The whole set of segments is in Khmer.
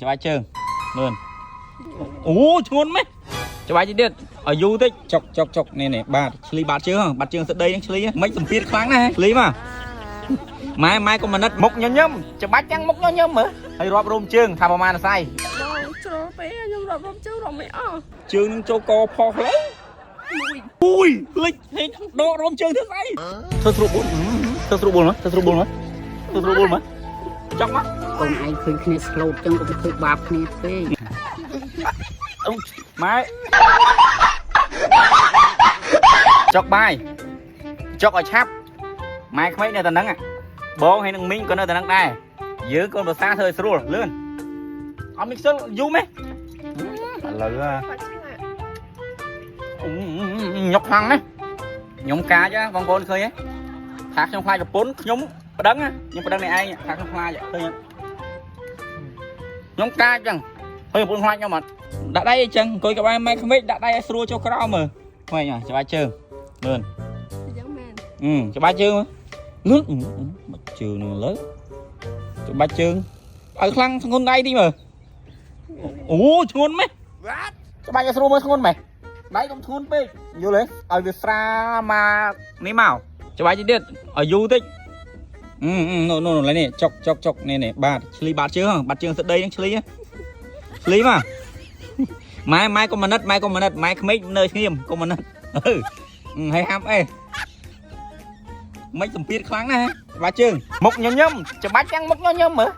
ច្បាច់ជើងមើលអូធ្ងន់ម៉េះច្បាច់ទៀតឲ្យយូរតិចចុកចុកចុកនេះនេះបាទឆ្លីបាតជើងបាត់ជើងស្ដីហ្នឹងឆ្លីមិនសម្ពាធខ្លាំងណាស់ឆ្លីមកម៉ែម៉ែកុំអាណិតមុខញញឹមច្បាច់ទាំងមុខញញឹមមើលហើយរាប់រោមជើងថាប្រហែលសៃ បងជ្រុលពេកខ្ញុំរាប់រំជើងរាប់មិនអស់ ជើងនឹងចូលកផុសលើ មួយ អូយភ្លេចហេដករោមជើងធ្វើស្អីធ្វើស្រួលបួនធ្វើស្រួលបួនមកធ្វើស្រួលបួនមកធ្វើស្រួលបួនមកចុកមក កូនឯងឃើញគ្នាស្លូតចឹងកុំធ្វើបាបគ្នាពេក អូម៉ែចុកបាយចុកឲ្យឆាប់ម៉ែក្មេកនៅតែហ្នឹងបងហើយនឹងមីងក៏នៅតែហ្នឹងដែរយើងកូនប្រសាធ្វើឲ្យស្រួលលឿនអត់មានខ្ជិលយូរម៉េះឥឡូវ បាច់ឆ្លាក់ ញុកខ្លាំងណាស់ខ្ញុំកាចបងប្អូនឃើញទេថាខ្ញុំខ្លាចប្រពន្ធខ្ញុំប្តឹងខ្ញុំប្តឹងនេះឯងថាខ្ញុំខ្លាចឃើញខ្ញុំកាចចឹងឃើញប្រពន្ធខ្លាចខ្ញុំអត់ដាក់ដៃអីចឹងអង្គុយក្បែរម៉ែក្មេកដាក់ដៃឲ្យស្រួលចុះក្រោមមើលក្មេកច្បាច់ជើងមើល អញ្ចឹងមែន អឺច្បាច់ជើងលឿនបាច់ជើងនឹងលើច្បាច់ជើងឲ្យខ្លាំងធ្ងន់ដៃតិចមើលអូធ្ងន់ម៉េះច្បាច់ឲ្យស្រួលមើលធ្ងន់ម៉េះដៃកុំធ្ងន់ពេកយល់ទេឲ្យវាស្រាមកនេះមកច្បាច់ទៀតឲ្យយូរតិចអឺនោះនោះនេះចុកចុកចុកនេះនេះបាទឆ្លីបាតជើងបាត់ជើងស្ដីហ្នឹងឆ្លីឆ្លីមកម៉ែម៉ែកុំអាណិតម៉ែកុំអាណិតម៉ែក្មេកនៅស្ងៀមកុំអាណិតអឺហើយហាំអេ មិនសម្ពាធខ្លាំងណាស់ច្បាច់ជើងមុខញញឹមច្បាច់ទាំងមុខញញឹមមើល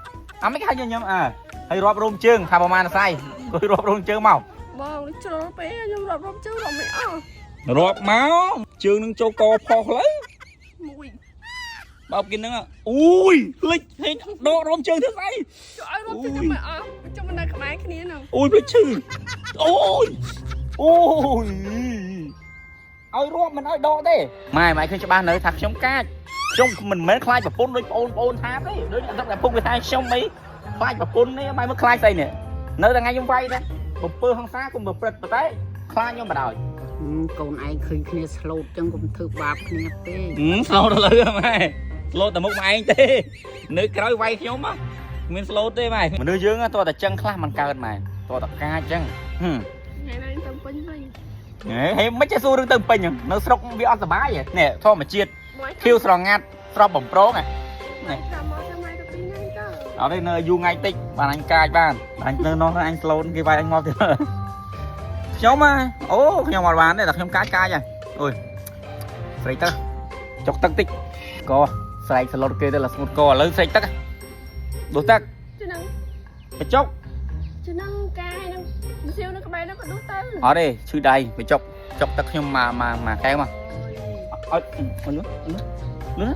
អាមិនហៅញញឹមអើហើយរាប់រោមជើងថាប្រហែលសៃគួយរាប់រោមជើងមក បងជ្រុលពេកខ្ញុំរាប់រំជើងរាប់មិនអស់ រាប់មកជើងនឹងចូលកផុសលើ មួយ បោកគិនហ្នឹងអូយភ្លេចហេដករោមជើងធ្វើស្អី ចុះឲ្យរាប់ជើងមិនអស់ចុះមិននៅក្បែរគ្នាហ្នឹង អូយភ្លេចឈឺអូយអូយឲ្យរាប់មិនឲ្យដកទេម៉ែម៉ែឃើញច្បាស់នៅថាខ្ញុំកាចខ្ញុំមិនមែនខ្លាចប្រពន្ធដូចបងប្អូនថាទេដូចអ្នកតែពុកវាថាខ្ញុំអីខ្លាចប្រពន្ធនេះម៉ែមើលខ្លាចស្អីនេះនៅតែថ្ងៃខ្ញុំវាយដែរបំពើហង្សាគុំប្រព្រឹត្តប៉ុន្តែខ្លាចខ្ញុំបដ ாய் កូនឯងឃើញគ្នាស្លូតចឹងកុំធ្វើបាបគ្នាពេក ស្លូតទៅលើម៉ែស្លូតតែមុខម៉ែឯងទេនៅក្រោយវាយខ្ញុំគ្មានស្លូតទេម៉ែមនុស្សយើងតើតែចឹងខ្លះមិនកើតម៉ែតើតែកាចចឹង ថ្ងៃនេះទៅពេញវិញ ហេមិនចេះសួររឿងទៅពេញនៅស្រុកវាអត់សុបាយនេះធម្មជាតិ មក ខៀវស្រងាត់ស្រស់បំប្រង នេះតាមមកចាំម៉ែទៅពីថ្ងៃទៅ អត់ទេនៅយូរថ្ងៃតិចបានអញកាចបានអញនៅនោះអញស្លូនគេវាយអញងាប់ទៀតខ្ញុំអូខ្ញុំអត់បានទេតែខ្ញុំកាចកាចហើយអូយស្រេកទឹកចុកទឹកតិចកស្រែកស្លូតគេទៅឡាស្ងួតកឥឡូវស្រេកទឹកដុសទឹក ចំណង បញ្ចុក ចំណងកាយនឹងសៀវនៅក្បែរនោះក៏ដុសទៅ អត់ទេឈឺដៃបញ្ចុកចុកទឹកខ្ញុំមកមកមកកែវមកអត់អត់លឿនលឿនលឿន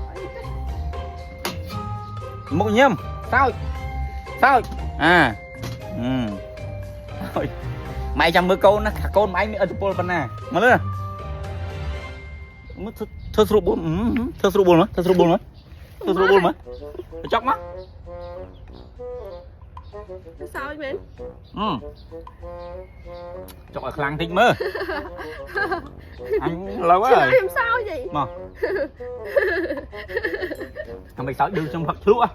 មុខញឹមសើចសើចអាអឺម៉ែចាំមើលកូនណាថាកូនម៉ែមានឥទ្ធិពលប៉ុណ្ណាមកលឿនមើលធ្វើស្រួលបួនធ្វើស្រួលបួនមកធ្វើស្រួលបួនមកធ្វើស្រួលបួនមកបញ្ចុកមក សើចមែន អឺចុកឲ្យខ្លាំងតិចមើលអញឡូវហើយ ខ្ញុំសើចហី មក ធ្វើមិនសើចឌឺខ្ញុំផឹកធ្លក់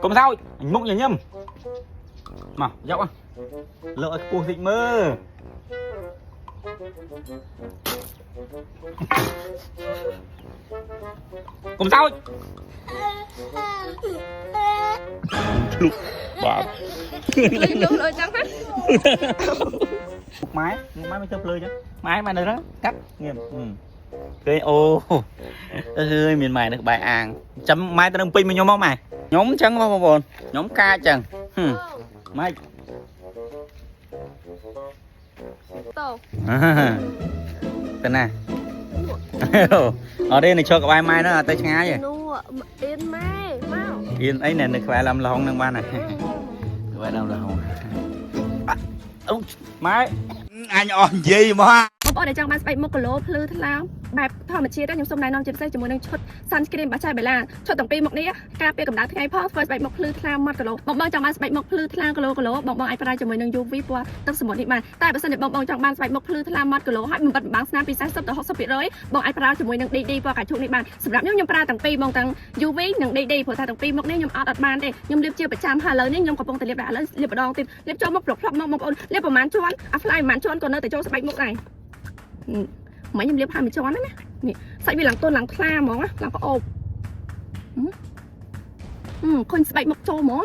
កុំសើចអញមុខញញឹមមកយកលើកឲ្យខ្ពស់តិចមើលកុំសើចធ្លុកបាទ លុះលុះចឹងណា មុខម៉ែមុខម៉ែមិនធ្វើភ្លើចឹងម៉ែម៉ែនៅហ្នឹងកាត់ងៀមឃើញអូអើយមានម៉ែនៅក្បែរអាងចាំម៉ែទៅនឹងពេញមកខ្ញុំមកម៉ែខ្ញុំចឹងបងប្អូនខ្ញុំកាចចឹងម៉េច តោ ទៅណាអត់ទេនៅឈរក្បែរម៉ែហ្នឹងអត់ទៅឆ្ងាយទេ នោះអៀនម៉ែមក អៀនអីនៅក្បែរឡាំលហុងហ្នឹងបានហើយក្បែរឡាំលហុងអូម៉ែ អញអស់និយាយមក បងប្អូនដែលចង់បានស្បែកមុខ glow ភ្លឺថ្លាបែបធម្មជាតិខ្ញុំសូមណែនាំជាពិសេសជាមួយនឹងឈុត sunscreen របស់ចៃបេឡាឈុតទាំងពីរមុខនេះការពារកម្ដៅថ្ងៃផងធ្វើស្បែកមុខភ្លឺថ្លាម៉ត់ glow បងបងចង់បានស្បែកមុខភ្លឺថ្លា glow glow បងបងអាចប្រើជាមួយនឹង UV ពណ៌ទឹកសមុទ្រនេះបានតែបើសិនជាបងបងចង់បានស្បែកមុខភ្លឺថ្លាម៉ត់ glow ហើយបំបិតបំបាំងស្នាមពី40ទៅ60%បងអាចប្រើជាមួយនឹង DD ពណ៌កាឈូកនេះបានសម្រាប់ខ្ញុំខ្ញុំប្រើទាំងពីរបងទាំង UV និង DD ព្រោះថាទាំងពីរមុខនេះខ្ញុំអត់អត់បានទេខ្ញុំលាបជាប្រចាំហើយឥឡូវនេះខ្ញុំកំពុងតែលាបដែរឥឡូវលាបម្ដងទៀតលាបចូលមុខផ្លុកផ្លុកមកបងប្អូនលាបប្រហែលជាន់អា fly ប្រហែលជាន់ក៏នៅតែចូលស្បែកមុខដែរមិញខ្ញុំលាបហើយមួយជាន់ណានេះសាច់វាឡើងទន់ឡើងថ្លាហ្មងឡើងក្អូបហឹមឃើញស្បែកមុខចូលហ្មង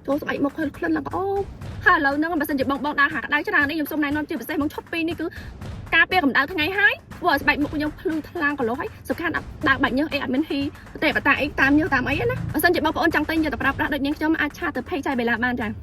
ចូលស្បែកមុខឃើញក្លិនឡើងក្អូបហើយឥឡូវហ្នឹងបើសិនជាបងបងដើរហាក្តៅច្រើននេះខ្ញុំសូមណែនាំជាពិសេសមកឈុតពីរនេះគឺការពារកម្ដៅថ្ងៃហើយធ្វើឲ្យស្បែកមុខខ្ញុំភ្លឺថ្លា glow ហើយសំខាន់អត់ដើរបាច់ញើសអីអត់មានហ៊ីទេបតាអីតាមញើសតាមអីណាបើសិនជាបងប្អូនចង់ទិញយកទៅប្រើប្រាស់ដូចនាងខ្ញុំអាច chat ទៅ page ចៃបេឡាបានចា៎។